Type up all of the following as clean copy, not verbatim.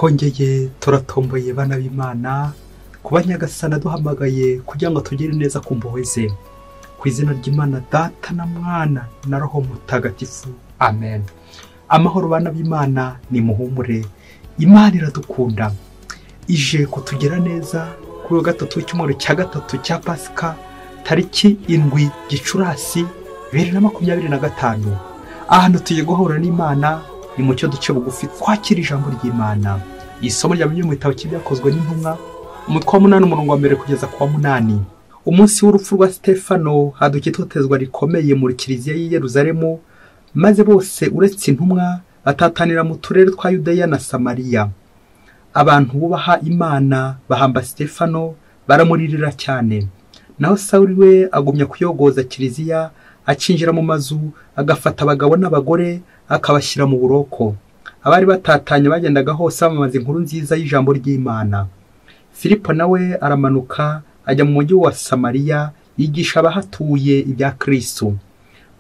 Twongeye turatomboye bana b'Imana kuba Nyagasani aduhamagaye kugira ngo tugire neza ku mpuhwe ze. Ku izina ry'Imana Data na Mwana na Roho Mutagatifu, amen. Amahoro bana b'Imana, ni muhumure. Imana iradukunda, ije kutugira neza kuri wa gatatu w'icyumweru cya gatatu cya Pasika, tariki 7 Gicurasi 2025. Ahantu tugiye guhura n'Imana ni mucyo duce bugufi twakira ijambo ry'Imana. Isomo rya mu gitabo cy'Ibyakozwe n'Intumwa, umutwe wa 8 umurongo wa 1 kugeza ku wa 8. Umunsi w'urupfu rwa Stefano haduka itotezwa rikomeye muri kiliziya y'i Yerusalemu, maze bose uretse intumwa batatanira mu turere twa Yudeya na Samariya. Abantu bubaha Imana bahamba Stefano baramuririra cyane. Naho Sawuli we agumya kuyogoza kiliziya, akinjira mu mazu agafata abagabo n'abagore akabashyira mu buroko. Abari batatanye bagendaga hose bamamaza inkuru nziza y'ijambo ry'Imana. Filipo nawe aramanuka ajya mu mujyi wa Samariya, yigisha abahatuye ibya Kristo.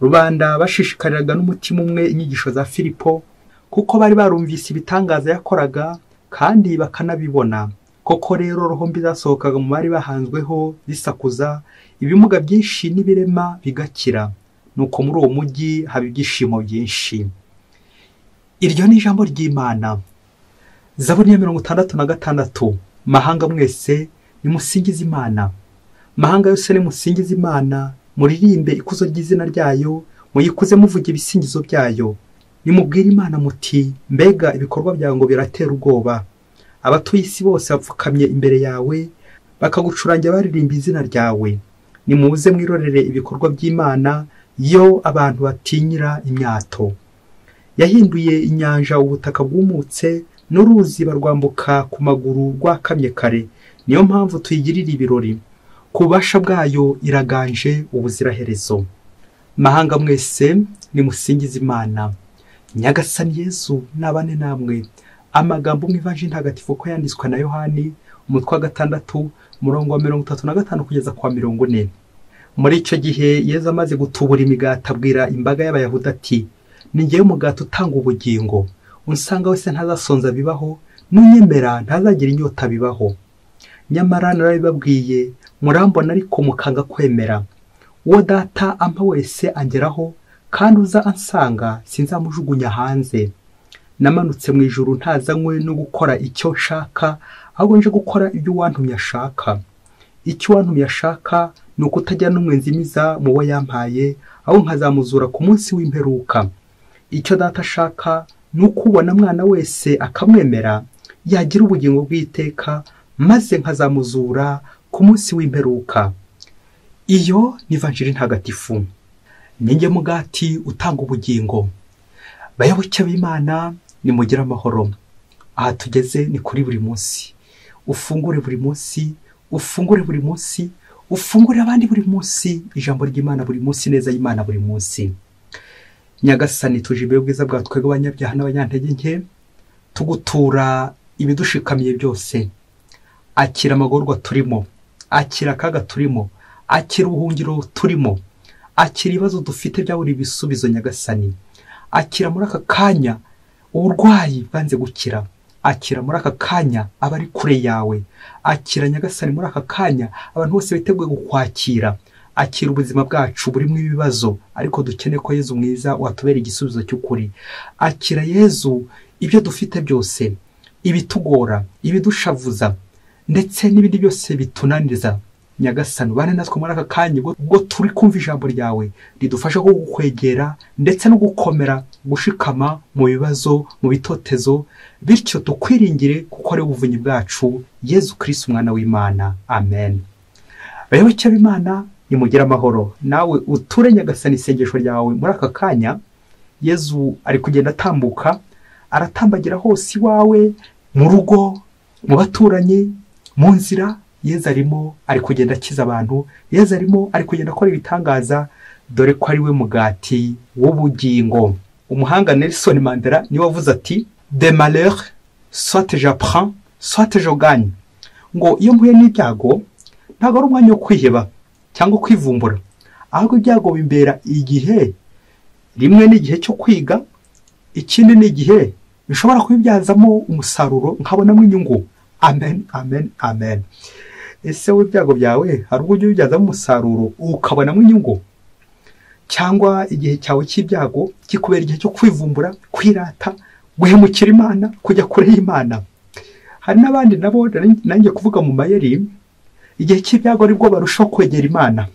Rubanda bashishikariraga n'umutima umwe inyigisho za Filipo, kuko bari barumvise ibitangaza yakoraga kandi bakanabibona. Koko rero roho mbi zasohokaga mu bari bahanzweho zisakuza, ibimuga byinshi n'ibirema bigakira. Nuko muri uwo mujyi haba ibyishimo byinshi. Iryo ni ijambo ry'Imana. Zaburi ya 66. Mahanga mwese nimusingize Imana. Mahanga yose nimusingize Imana, muririmbe ikuzo ry'izina ryayo, muyikuze muvuge ibisingizo byayo. Nimubwire Imana muti, mbega ibikorwa byawe ngo biratera ubwoba. Abatuye isi bose bapfukamye imbere yawe, bakagucurangira baririmba izina ryawe. Nimuze mwirorere ibikorwa by'Imana, yo abantu batinyira imyato. Yahinduye inyanja ubutaka bwumutse, n'uruzi barwambuka ku maguru rwakamye kare. Niyo mpamvu tuyigirira ibirori. Ku bubasha bwayo iraganje ubuziraherezo. Mahanga mwese nimusingize Imana. Nyagasani Yezu nabane namwe. Amagambo mu Ivanjiri Ntagatifu ko yanditswe na Yohani, umutwe wa 6 umurongo wa 35 kugeza kwa 40. Muri icyo gihe Yezu amaze gutubura imigati abwira imbaga y'Abayahudi ati, ni njyewe umugati utanga ubugingo, unsanga wese ntazasonza bibaho, n'unyemera ntazagira inyota bibaho. Nyamara narabibabwiye, murambona ariko mukanga kwemera. Uwo Data ampa wese angeraho, kandi uza ansanga sinzamujugunya hanze. Namanutse mu ijuru ntazanywe no gukora icyo nshaka, ahubwo nje gukora ibyo uwantumye ashaka. Icyo uwantumye ashaka ni ukutajya n'umwe nzimiza mu bo yampaye, ahubwo nkazamuzura ku munsi w'imperuka. Icyo Data ashaka ni uko ubona mwana wese akamwemera yagira ubugingo bw'iteka, maze nkazamuzura ku munsi w'imperuka. Iyo ni Ivanjiri Ntagatifu. Ninjye mugati utanga ubugingo. Bayoboke b'Imana, nimugire amahoro. Aha tugeze ni kuri buri munsi. Ufungure buri munsi, ufungure buri munsi, ufungure abandi buri munsi, ijambo ry'Imana buri munsi, neza y'Imana buri munsi. Nyagasani, tuje imbere y'ubwiza bwawe twebwe abanyabyaha n'abanyantege nke, tugutura ibidushikamiye byose. Akira amagorwa turimo, akira akaga turimo, akira ubuhungiro turimo, akira ibibazo dufite bya buri bisubizo. Nyagasani, akira muri aka kanya uburwayi bwanze gukira, akira muri aka kanya abari kure yawe, akira Nyagasani muri aka kanya abantu bose biteguye kukwakira. Akira ubuzima bwacu burimo ibibazo, ariko dukeneye ko Yezu mwiza watubera igisubizo cy'ukuri. Akira Yezu ibyo dufite byose, ibitugora, ibidushavuza, ndetse n'ibindi byose bitunaniza. Nyagasani, ubane natwe muri aka kanya ubwo turi kumva ijambo ryawe ridufasha kukwegera ndetse no gukomera, gushikama mu bibazo, mu bitotezo, bityo tukwiringire kuko ari ubuvunyi bwacu, Yezu Kristo umwana w'Imana. Amen. Bayoboke b'Imana, nimugire amahoro. Nawe uture Nyagasani isengesho ryawe muri aka kanya. Yezu ari kugenda atambuka, aratambagira hose iwawe, mu rugo, mu baturanyi, mu nzira. Yezu arimo ari kugenda akiza abantu, Yezu arimo ari kugenda akora ibitangaza, dore ko ari we mugati w'ubugingo. Umuhanga Nelson Mandela niwe wavuze ati, de malheur soit j'apprends, soit je gagne. Ngo iyo mpuye n'ibyago ntabwo ari umwanya wo kwiheba cyangwa kwivumbura, ahubwo ibyago bimbera igihe rimwe n'igihe cyo kwiga, ikindi n'igihe Nshobora kubibyazamo umusaruro nkabonamo inyungu. Amen, amen, amen. Ese wowe ibyago byawe hari ubwo ujya ubibyazamo umusaruro ukabonamo inyungu? Cyangwa igihe cyawe cy'ibyago kikubera igihe cyo kwivumbura, kwirata, guhemukira Imana, kujya kure y'Imana? Hari n'abandi nabo nanjye kuvuga mu mayeri, igihe cy'ibyago aribwo barushaho kwegera Imana.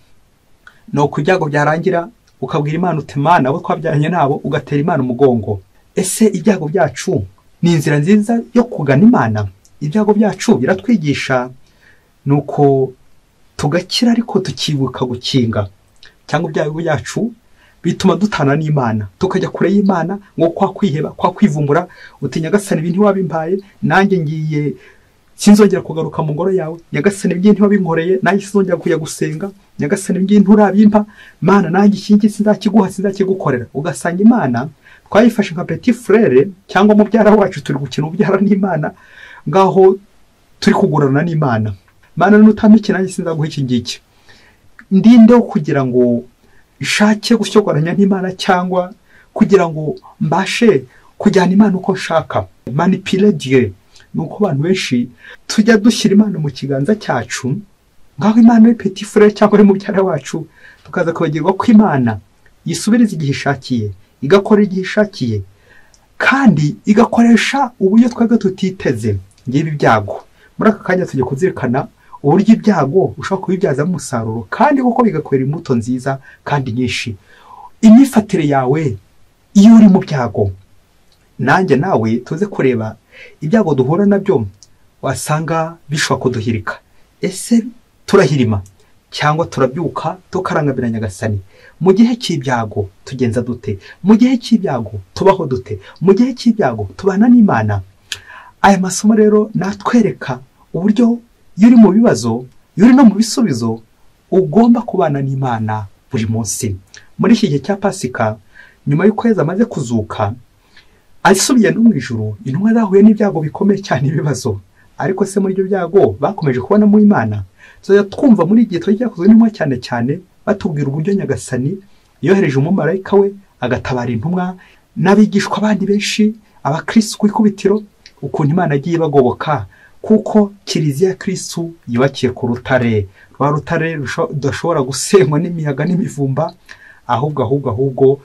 Nuko ibyago byarangira ukabwira Imana uti Mana abo twabyaranye nabo, ugatera Imana umugongo. Ese ibyago byacu ni inzira nziza yo kugana Imana? Ibyago byacu biratwigisha nuko tugakira ariko tukibuka gukinga. Cyangwa ibyago byacu bituma dutana n'Imana, tukajya kure y'Imana, ngo kwa kwiheba, kwa kwivumbura, uti Nyagasani ibi ntiwabimpaye, nanjye ngiye sinzongera kugaruka mu ngoro yawe. Nyagasani ibi ntiwabinkoreye, nanjye sinzongera kujya gusenga. Nyagasani ibi nturabimpa, Mana nanjye iki ngiki sinzakiguha, sinzakigukorera. Ugasanga Imana twayifashe nka petit frere cyangwa mubyara wacu, turi gukina ubyara n'Imana, ngaho turi kugurana n'Imana. Mana nutampa nanjye sinzaguha iki ngiki. Ndinde kugira ngo nshake gushyogoranya n'Imana, cyangwa kugira ngo mbashe kujyana Imana uko nshaka. Manipuler Dieu. Nuko abantu benshi tujya dushyira Imana mu kiganza cyacu, ngaho Imana ari petit frere cyangwa ari mubyara wacu, tukaza kubagirwa ko Imana yisubiriza igihe ishakiye, igakora igihe ishakiye, kandi igakoresha uburyo twebwe tutiteze. Ngibi ibyago. Muri aka kanya tujye kuzirikana uburyo ibyago ushobora kubibyazamo umusaruro, kandi koko bigakwera imbuto nziza kandi nyinshi. Imyifatire yawe iyo uri mu byago, nanjye nawe tuze kureba ibyago duhura nabyo, wasanga bishobora kuduhirika. Ese turahirima cyangwa turabyuka tukarangamira Nyagasani? Mu gihe cy'ibyago tugenza dute? Mu gihe cy'ibyago tubaho dute? Mu gihe cy'ibyago tubana n'Imana? Aya masomo rero natwereka uburyo iyo uri mu bibazo, iyo uri no mu bisubizo, ugomba kubana n'Imana buri munsi. Muri iki gihe cya Pasika, nyuma y'ukwezi amaze kuzuka asubiye no mu ijuru, intumwa zahuye n'ibyago bikomeye cyane, ibibazo. Ariko se muri ibyo byago bakomeje kubona mu Imana? Tuzajya twumva muri igihe cyakozwe n'intumwa cyane cyane batubwira uburyo Nyagasani yohereje umumarayika we agatabara intumwa n'abigishwa bandi benshi, abakristo ku ikubitiro, ukuntu Imana yagiye bagoboka, kuko Kiliziya ya Kristo yubakiye ku rutare, rwa rutare rudashobora gusenywa n'imiyaga n'imivumba, ahubwo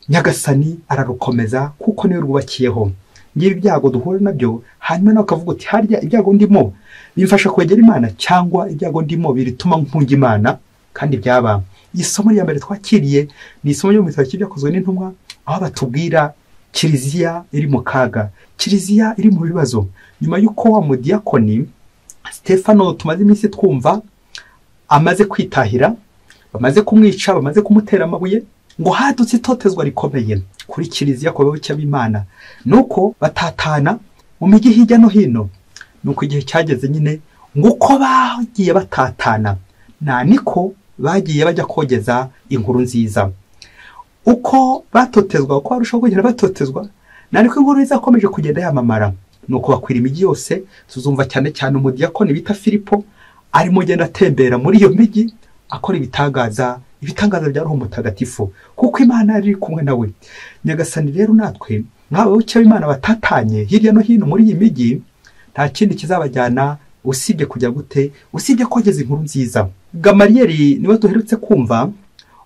Nyagasani ararukomeza kuko niwe rwubakiyeho. Ngibi ibyago duhura nabyo, hanyuma nawe ukavuga uti harya ibyago ndimo bimfasha kwegera Imana, cyangwa ibyago ndimo birituma mpunga Imana? Kandi byaba. Isomo rya mbere twakiriye ni isomo ryo mu gitabo cy'ibyakozwe n'intumwa, aho batubwira Kiliziya iri mu kaga, Kiliziya iri mu bibazo. Nyuma y'uko wa mudiyakoni Stefano tumaze iminsi twumva amaze kwitahira, bamaze kumwica, bamaze kumutera amabuye, ngo hadutse itotezwa rikomeye kuri Kiliziya ku bayoboke b'Imana. Nuko batatana mu mijyi hirya no hino. Nuko igihe cyageze nyine ngo uko bagiye batatana, na niko bagiye bajya kogeza inkuru nziza. Uko batotezwa, uko barushaho kugenda batotezwa, na niko inkuru nziza yakomeje kugenda yamamara. Nuko bakwira imijyi yose. Tuzumva cyane cyane umudiyakoni bita Filipo arimo agenda atembera muri iyo mijyi akora ibitangaza, ibitangaza bya Roho Mutagatifu, kuko Imana yari kumwe nawe. Nyagasani rero natwe nk'abayoboke b'Imana batatanye hirya no hino muri iyi mijyi, nta kindi kizabajyana usibye kujya gute, usibye kogeza inkuru nziza. Gamariyeri niwe duherutse kumva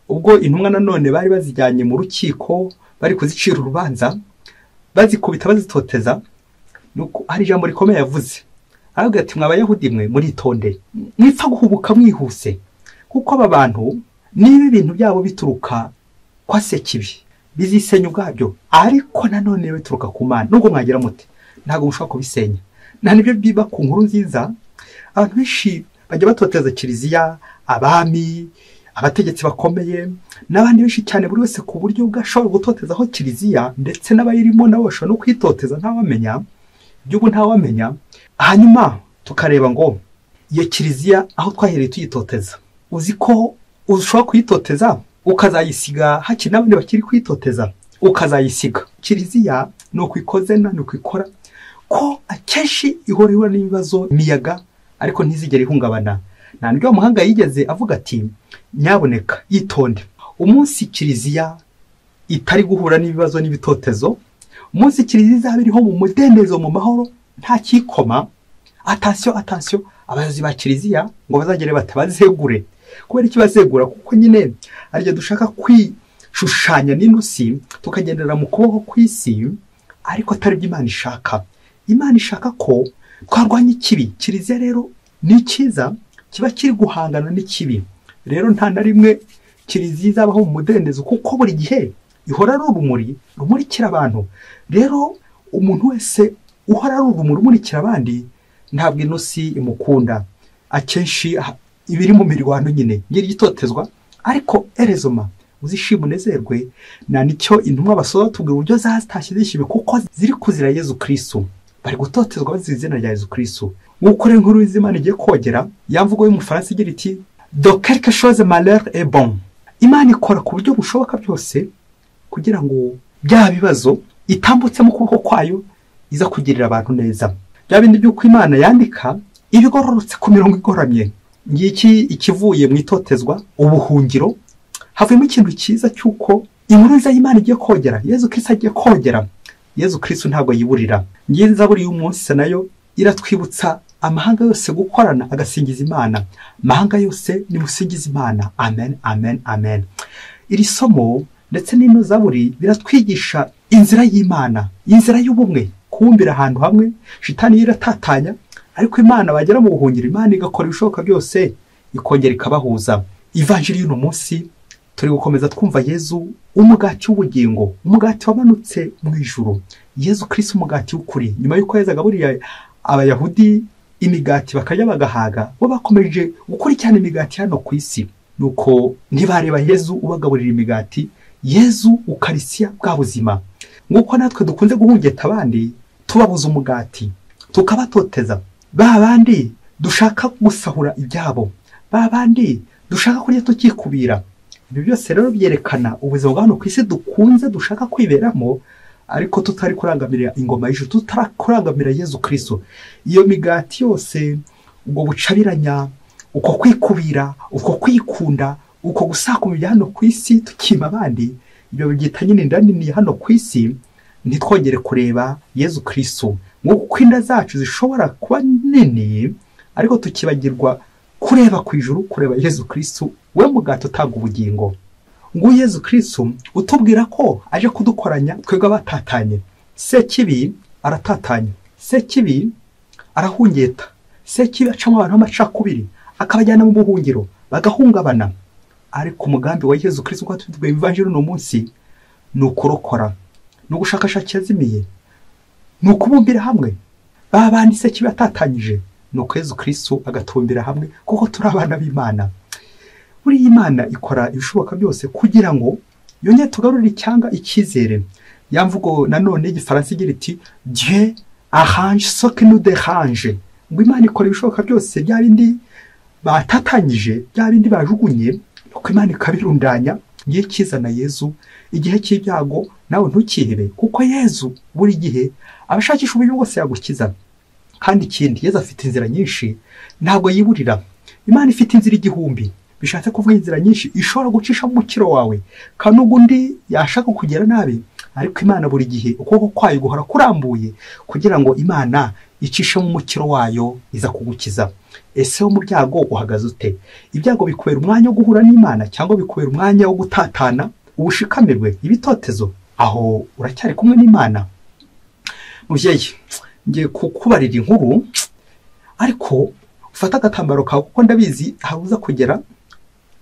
ubwo intumwa nanone bari bazijyanye mu rukiko, bari kuzicira urubanza, bazikubita, bazitoteza. Nuko hari ijambo rikomeye yavuze, aravuga ati mwa Bayahudi mwe muritonde, mwipfa guhubuka mwihuse, kuko aba bantu niba ibintu byabo bituruka kwa Sekibi bizisenya ubwabyo, ariko nanone bituruka ku Mana, nubwo mwagira mute ntabwo mushobora kubisenya. Na nibyo biba ku nkuru nziza. Abantu benshi bajya batoteza Kiliziya, abami, abategetsi bakomeye n'abandi benshi cyane, buri wese ku buryo bwashobora gutotezaho Kiliziya, ndetse n'abayirimo nabo bashobora no kwitoteza ntawamenya, iby'ubu ntawamenya. Hanyuma tukareba ngo iyo Kiliziya aho twahereye tuyitoteza, uzi ko ushobora kuyitoteza ukazayisiga hakiri n'abandi bakiri kuyitoteza, ukazayisiga. Kiliziya ni uko ikoze na ni uko ikora, ko akenshi ihora ihura n'ibibazo, imiyaga, ariko ntizigere ihungabana. Nta nibyo umuhanga yigeze avuga ati nyaboneka yitonde, umunsi Kiliziya itari guhura n'ibibazo n'ibitotezo, Umunsi kiliziya izaba iriho mu mudendezo, mu mahoro, nta kikoma, attention attention, abayobozi ba kiliziya ngo bazagere batabazegure. Kubera iki bazegura? Kuko nyine aryo dushaka kwishushanya n'ino si, tukagendera mu kuboko kw'isi, ariko atari byo Imana ishaka. Imana ishaka ko twarwanya ikibi. Kiliziya rero ni cyiza kiba kiri guhangana n'ikibi. Rero nta na rimwe kiliziya izabaho mu mudendezo, kuko buri gihe ihora ari urumuri rumurikira abantu. Rero umuntu wese uhora ari urumuri rumurikira abandi ntabwo ino si imukunda. Akenshi ibiri mu mirwano nyine ngira igitotezwa, ariko erezoma uzishima unezerwe. Na nicyo intumwa basoza tubwira uburyo zatashye zishimye, kuko ziri kuzira Yezu Kristo. Bari gutotezwa bazira izina rya Yezu Kristo. Nk'uko rero inkuru y'Imana igiye kogera, ya mvugo y'Umufaransa igira iti de quelque chose malheur est bon. Imana ikora ku buryo bushoboka byose kugira ngo bya bibazo itambutse mu kuboko kwayo iza kugirira abantu neza. Bya bindi by'uko Imana yandika ibigororotse ku mirongo igoramye. Ngiki ikivuye mu itotezwa, ubuhungiro, havuyemo ikintu cyiza cy'uko inkuru nziza y'Imana igiye kogera, Yezu Kristo agiye kogera. Yezu Kristo ntabwo yiburira. Ngiye zaburi y'umunsi nayo iratwibutsa amahanga yose gukorana agasingiza Imana. Amahanga yose nimusingize Imana. Amen, amen, amen. Iri somo ndetse n'ino zaburi biratwigisha inzira y'Imana, inzira y'ubumwe, kubumbira ahantu hamwe. Shitani iratatanya, ariko Imana bagera mu buhungiro, Imana igakora ibishoboka byose ikongera ikabahuza. Ivanjiri y'uno munsi turi gukomeza twumva Yezu umugati w'ubugingo, umugati wamanutse mu ijuru, Yezu Kristo umugati w'ukuri. Nyuma y'uko Yezu agaburiye Abayahudi imigati bakarya bagahaga, bo bakomeje gukurikirana imigati hano ku isi. Nuko ntibareba Yezu ubagaburira imigati, Yezu ukarisiya bwa buzima. Nk'uko natwe dukunze guhungeta abandi tubabuza umugati, tukabatoteza, ba bandi dushaka gusahura ibyabo, ba bandi dushaka kurya tukikubira. Ibyo byose rero byerekana ubuzima bwa hano ku isi dukunze dushaka kwiberamo, ariko tutari kurangamira ingoma y'ijuru, tutari kurangamira Yezu Kristo. Iyo migati yose, ubwo bucabiranya, uko kwikubira, uko kwikunda, uko gusakuma ibya hano ku isi tukima abandi, ibyo byita nyine inda nini hano ku isi, ntitwongere kureba Yezu Kristo. Nk'uko inda zacu zishobora kuba nini, ariko tukibagirwa kureba ku ijuru, kureba Yezu Kristo, we mugati utanga ubugingo. Ngo Yezu Kristo utubwira ko aje kudukoranya twebwe abatatanye. Sekibi aratatanya, Sekibi arahungeta, Sekibi acamo abantu amacakubiri akabajyana mu buhungiro bagahungabana. Ariko umugambi wa Yezu Kristo uko tubwiye ivanjiri uno munsi ni ukurokora, ni ugushakashaka yazimiye, ni ukubumbira hamwe ba bandi Sekibi atatanyije. Nuko Yezu Kristo agatubumbira hamwe, kuko turi abana b'Imana. Buriya Imana ikora ibishoboka byose kugira ngo yongere tugarurire icyanga icyizere. Ya mvugo nanone y'Igifaransa igira iti Dieu arrange ce qui nous dérange. Ngo Imana ikora ibishoboka byose bya bindi batatanyije, bya bindi bajugunye, nuko Imana ikabirundanya. Ngiye kizana Yezu igihe cy'ibyago, nawe ntukihebe, kuko Yezu buri gihe abashakisha uburyo bwose yagukiza. Kandi ikindi, Yezu afite inzira nyinshi, ntabwo yiburira. Imana ifite inzira igihumbi, bishatse kuvuga inzira nyinshi ishobora gucisha mu mukiro wawe, kandi undi yashaka kugera nabi, ariko Imana buri gihe ukuboko kwayo guhora kurambuye kugira ngo Imana icishe mu mukiro wayo iza kugukiza. Ese wo mu byago uhagaze ute? Ibyago bikubera umwanya wo guhura n'Imana, cyangwa bikubera umwanya wo gutatana, ubushikamirwe, ibitotezo? Aho uracyari kumwe n'Imana? Mubyeyi, ngiye kukubarira inkuru, ariko ufata agatambaro kawe, kuko ndabizi habuza kugera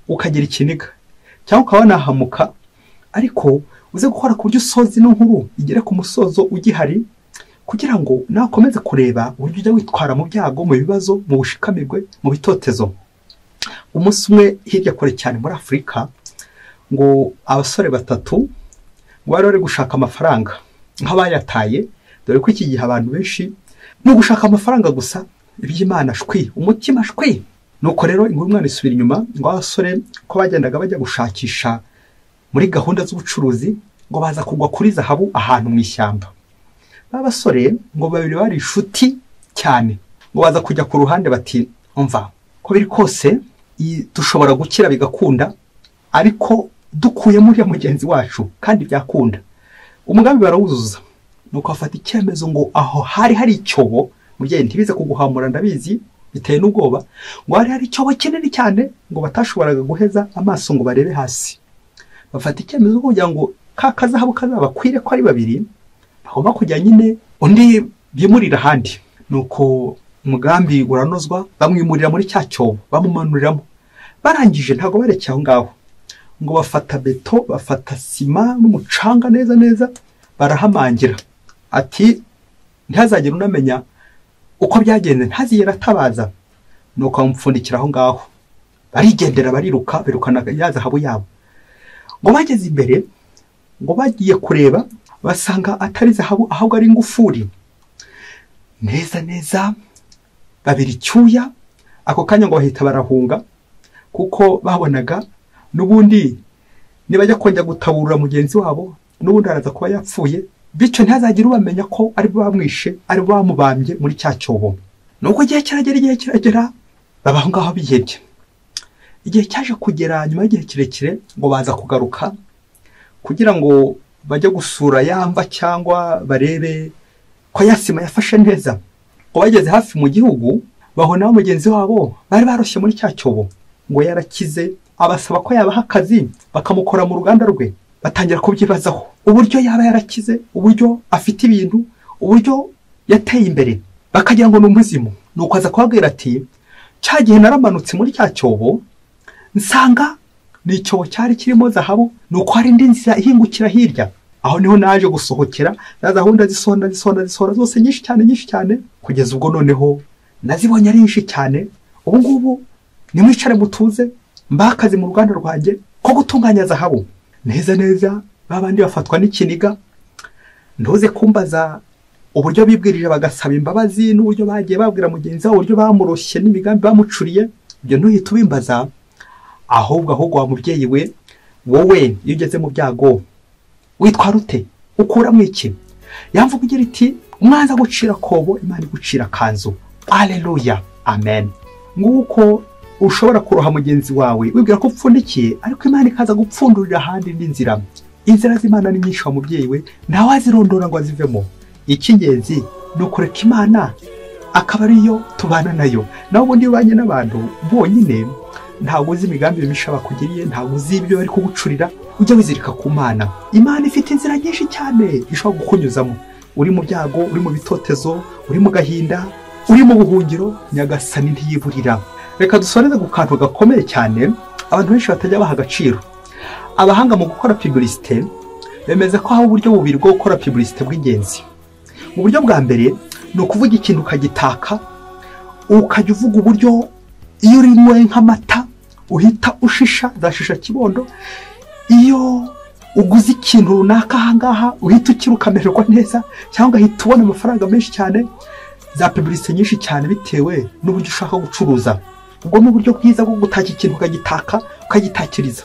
ukagira ikiniga cyangwa ukaba wanahamuka, ariko uze gukora ku buryo usoza ino nkuru igere ku musozo ugihari, kugira ngo nawe ukomeze kureba uburyo ujya witwara mu byago, mu bibazo, mu bushikamirwe, mu bitotezo. Umunsi umwe hirya kure cyane muri Afurika, ngo abasore batatu ngo bari bari gushaka amafaranga nk'abayataye, dore ko iki gihe abantu benshi ni ugushaka amafaranga gusa, iby'Imana shwi, umutima shwi. Nuko rero inkuru umwana isubira inyuma, ngo abasore ko bagendaga bajya gushakisha muri gahunda z'ubucuruzi, ngo baza kugwa kuri zahabu ahantu mu ishyamba. Ba basore ngo babiri bari inshuti cyane, ngo baza kujya ku ruhande bati umva ko biri kose dushobora gukira bigakunda, ariko dukuyemo uriya mugenzi wacu kandi byakunda. Umugambi barawuzuza, Nuko afata icyemezo ngo aho hari hari icyobo, mubyeyi ntibize kuguhamura ndabizi biteye n'ubwoba, ngo hari hari icyobo kinini cyane ngo batashoboraga guheza amaso ngo barebe hasi. Bafata icyemezo kugira ngo ka kazahabu kazabakwire ko ari babiri, bagomba kujya nyine undi bimurira ahandi. Nuko umugambi uranozwa, bamwimurira muri cya cyobo, bamumanuriramo. Barangije ntabwo barekeye aho ngaho, ngo bafata beto, bafata sima n'umucanga neza neza, barahamangira. Ati ntihazagire unamenya uko byagenze, ntazigera atabaza. Nuko bamupfundikira aho ngaho, barigendera, bariruka, birukana ya zahabu yabo. Ngo bageze imbere, ngo bagiye kureba basanga atari zahabu ahubwo ari ingufuri. Neza neza babiri icyuya, ako kanya ngo bahita barahunga, kuko babonaga n'ubundi nibajya kongera gutaburura mugenzi wabo n'ubundi araza kuba yapfuye, bityo ntihazagire ubamenya ko ari bo bamwishe, ari bo bamubambye muri cya cyobo. Nuko igihe kiragera, baba aho ngaho bihebye. Igihe cyaje kugera nyuma y'igihe kirekire, ngo baza kugaruka kugira ngo bajye gusura yamba cyangwa barebe ko ya sima yafashe neza. Ngo bageze hafi mu gihugu, babona mugenzi wabo bari baroshye muri cya cyobo, ngo yarakize, abasaba ko yabaha akazi bakamukora mu ruganda rwe. Batangira kubyibazaho uburyo yaba yarakize, uburyo afite ibintu, uburyo yateye imbere, bakagira ngo ni umuzimu. Nuko aza kubabwira ati cya gihe naramanutse muri cya cyobo nsanga ni icyobo cyari kirimo zahabu, nuko hari indi nzira ihingukira hirya, aho niho naje gusohokera, za zahabu ndazisonda ndazisonda zose nyinshi cyane nyinshi cyane, kugeza ubwo noneho nazibonye ari nyinshi cyane. Ubu ngubu nimwicare mutuze, mbakaze mu ruganda rwanjye ko gutunganya zahabu. Neza neza babandi bafatwa n'ikiniga. Ntuze kumbaza uburyo bibwirije bagasaba imbabazi, n'uburyo bagiye babwira mugenzi wabo uburyo bamuroshye n'imigambi bamucuriye, ibyo ntuhita ubimbaza. Ahubwo wa mubyeyi we, wowe iyo ugeze mu byago witwara ute? Ukuramo iki? Yamvuga igira iti umwanzi agucira kobo, Imana igucira kanzu. Alleluya, amen. Nguko ushobora kuroha mugenzi wawe wibwira ko upfundikiye, ariko Imana ikaza gupfundurira ahandi indi nzira. Inzira z'Imana ni nyinshi wa mubyeyi we, ntawazirondora ngo azivemo. Icy'ingenzi ni ukureka Imana akaba ariyo tubana nayo. Naho ubundi ubanye n'abantu bonyine, ntabwo uzi imigambi mibisha bakugiriye, ntabwo uzi ibyo bari kugucurira. Ujya wizirika ku Mana. Imana ifite inzira nyinshi cyane ishobora kukunyuzamo. Uri mu byago, uri mu bitotezo, uri mu gahinda, uri mu buhungiro, Nyagasani ntiyiburira. Reka dusoreze ku kantu gakomeye cyane abantu benshi batajya baha agaciro. Abahanga mu gukora publicité bemeza ko hari uburyo bubiri bwo gukora publicité bw'ingenzi. Mu buryo bwa mbere ni ukuvuga ikintu ukagitaka, ukajya uvuga uburyo iyo urinyweye nk'amata uhita ushisha za shisha kibondo, iyo uguze ikintu runaka ahangaha uhita ukira ukamererwa neza, cyangwa uhita ubona amafaranga menshi cyane, za publicité nyinshi cyane bitewe n'uburyo ushaka gucuruza. Ubwo ni uburyo bwiza bwo gutaka ikintu ukagitaka, ukagitakiriza.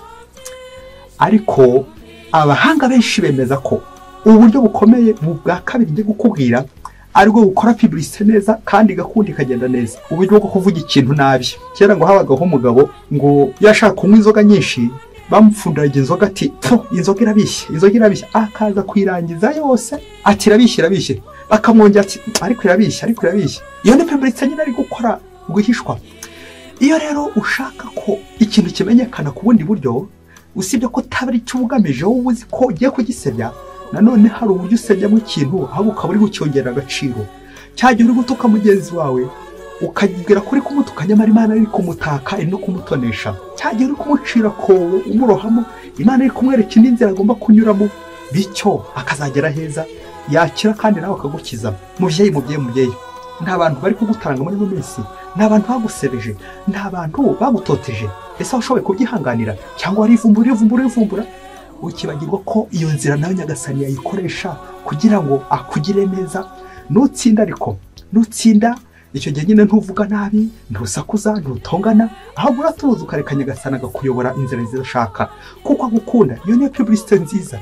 Ariko abahanga benshi bemeza ko uburyo bukomeye bwa kabiri ngiye gukubwira aribwo bukora publicité neza kandi igakunda ikagenda neza, uburyo bwo kuvuga ikintu nabi. Kera ngo habagaho umugabo ngo yashaka kunywa inzoga nyinshi, bamupfundiraga inzoga ati pfu, inzoga irabishye, inzoga irabishye, akaza kuyirangiza yose ati irabishye irabishye, bakamwongera ati ariko irabishye, ariko irabishye. Iyo ni publicité nyine ari gukora rwihishwa. Iyo rero ushaka ko ikintu kimenyekana ku bundi buryo, usibye ko utabari icyo ugamije, wowe uzi ko ugiye kugisebya, nanone hari uburyo usebyamo ikintu ahubwo ukaba uri gucyongerera agaciro. Cya gihe uri gutuka mugenzi wawe ukabwira ko uri kumutuka, nyamara Imana iri kumutaka, iri no kumutonesha. Cya gihe uri kumucira kobo umurohamo, Imana iri kumwereka indi nzira agomba kunyuramo, bityo akazagera heza yakira kandi nawe akagukiza. Mubyeyi, mubyeyi, mubyeyi, nta bantu bari kugutanga muri ino minsi, nta bantu bagusebeje, nta bantu bagutoteje. Ese washoboye kubyihanganira cyangwa warivumbura urivumbura urivumbura, ukibagirwa ko iyo nzira nayo Nyagasani yayikoresha kugira ngo akugire neza? Nutsinda ariko nutsinda icyo gihe nyine ntuvuga nabi, ntusakuza, ntutongana, ahubwo uratuza ukareka Nyagasani agakuyobora inzira nziza ashaka, kuko agukunda. Iyo niyo publicité nziza.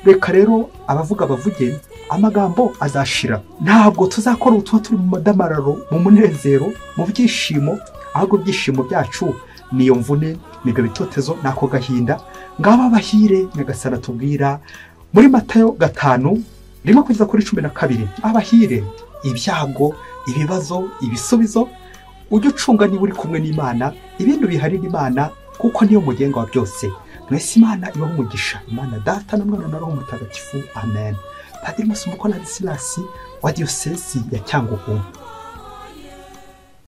Reka rero abavuga bavuge, amagambo azashira. Ntabwo tuzakora ubutumwa turi mu madamararo, mu munezero, mu byishimo, ahubwo ibyishimo byacu niyo mvune, nibyo bitotezo, nako gahinda. Ngaba bahire Nyagasani atubwira muri Matayo 5 1 kugeza kuri 12. Abahire ibyago, ibibazo, ibisubizo, ujye ucunga niba uri kumwe n'Imana, ibindi biharira Imana kuko niyo mugenga wa byose. Mwese Imana ibahe umugisha. Imana Data na Mwana na Roho Mutagatifu. Amen. Padiri Masumbuko Ladislas wa Diyosezi ya Cyangugu.